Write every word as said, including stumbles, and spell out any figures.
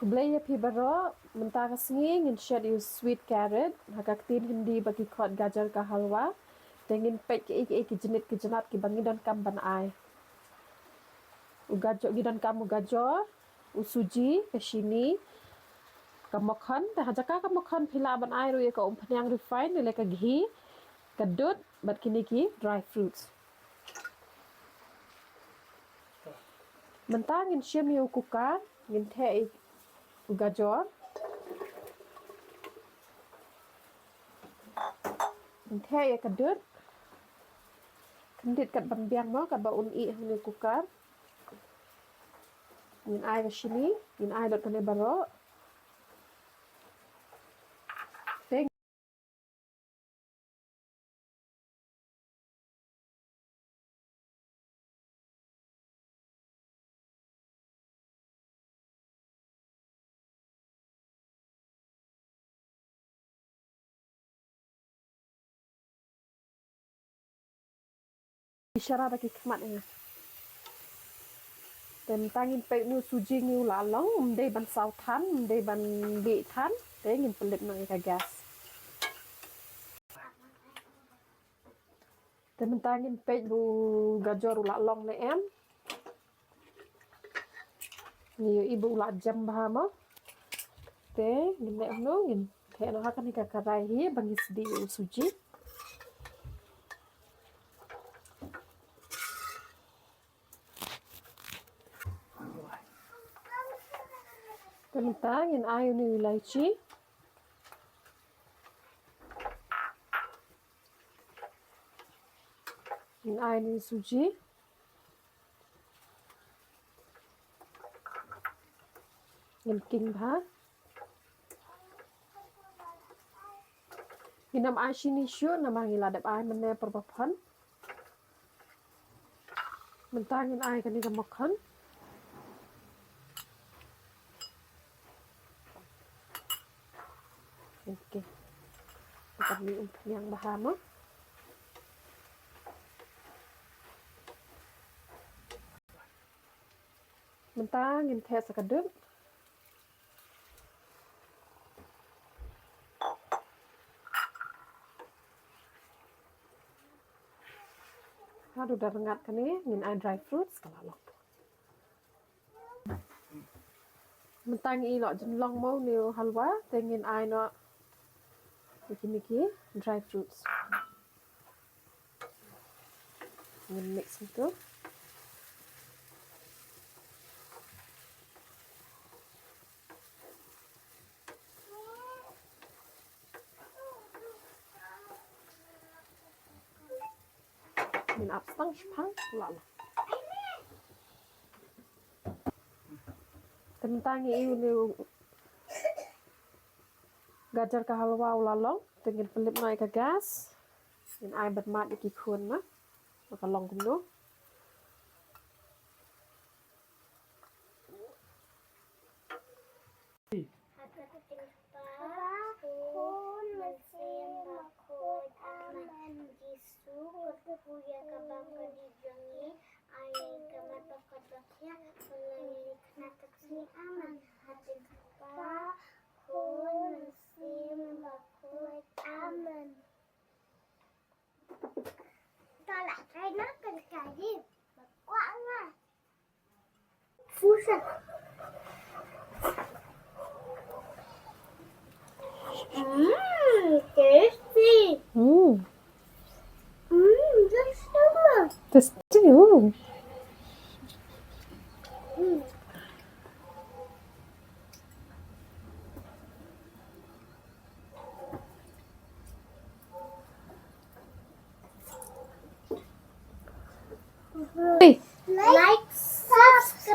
Khublei ïa phi baroh, mynta ka sngi ngin shet ïa u sweet carrot, ha ka ktien Hindi ba ki khot gajar ka halwa. Te ngin peit kiei kiei ki jnit ki jnat kiba ngi donkam ban ai. U gajar, ngi donkam u gajar, u suji, ka shini, ka makkhan, te ha jaka ka makkhan phi lah ban ai ruh ïa ka umphniang refined, lane ka ghee, ka dud, bad kine ki dry fruits. Mynta ngin shim ïa u cooker, ngin theh ïa u gajar. Ngin theh ïa ka dud. Khyndiat katba biang mo, katba un ih hangne u cooker. Ngin ai ka shini, ngin ai lut kane baroh. Te Ishara da ki khmat ïa nga. Te mynta ngin peit une u suji ngi u la long, ym dei ban saw than, ym dei ban bieit than, te ngin pynlip noh ïa ka gas. Te mynta ngin peit ba u gajar u la long ne em. Ngi ïohi ba u la jem bha mo. Te ngin leh kumno, ngin theh noh ha kane ka karai hi ba ngi sdieh ïa u suji. Te mynta ngin ai une u elaichi. Ngin ai une u suji. Ngin king bha. Ngin ym ai shini shuh namar ngi la dep ai mynne por ba phon. Mynta ngin ai kane ka makkhan. Okay. Mynta ngin umphniang bha mo. Mynta ngin theh sa ka dud. Haduh da rngat kane ngin ai dry fruits ka la long. Mynta ngi ïoh jin long mo une u halwa, te ngin ai noh kine ki dry fruits. Ngin mix ïa u. Ngin ap stang shipang la la. Te mynta ngi ïohi une u gajar ka halwa u la long, te ngin pynlip noh ïa ka gas. Ngin ai ban mad ïa ki khun na. Ba ka long kumno. Ha ka kyrteng u Kpa, Khun, Mynsiem Bakhuid. Amen. Jisu, kyrkhu ïa ka bam ka dih jong ngi, ai ïa ka mat bakhuid bakhiah, pynlong ïa ngi khynnah tang shisien. Amen. Ha ka kyrteng u Kpa, Khun, Mynsiem Bakhuid. Amen. Ka la try na ka kari. Ba kwah nga. Susah. Mm, tasty. Mm. Mm, just so much. Tasty, oh. Mm. Hey. Like, subscribe.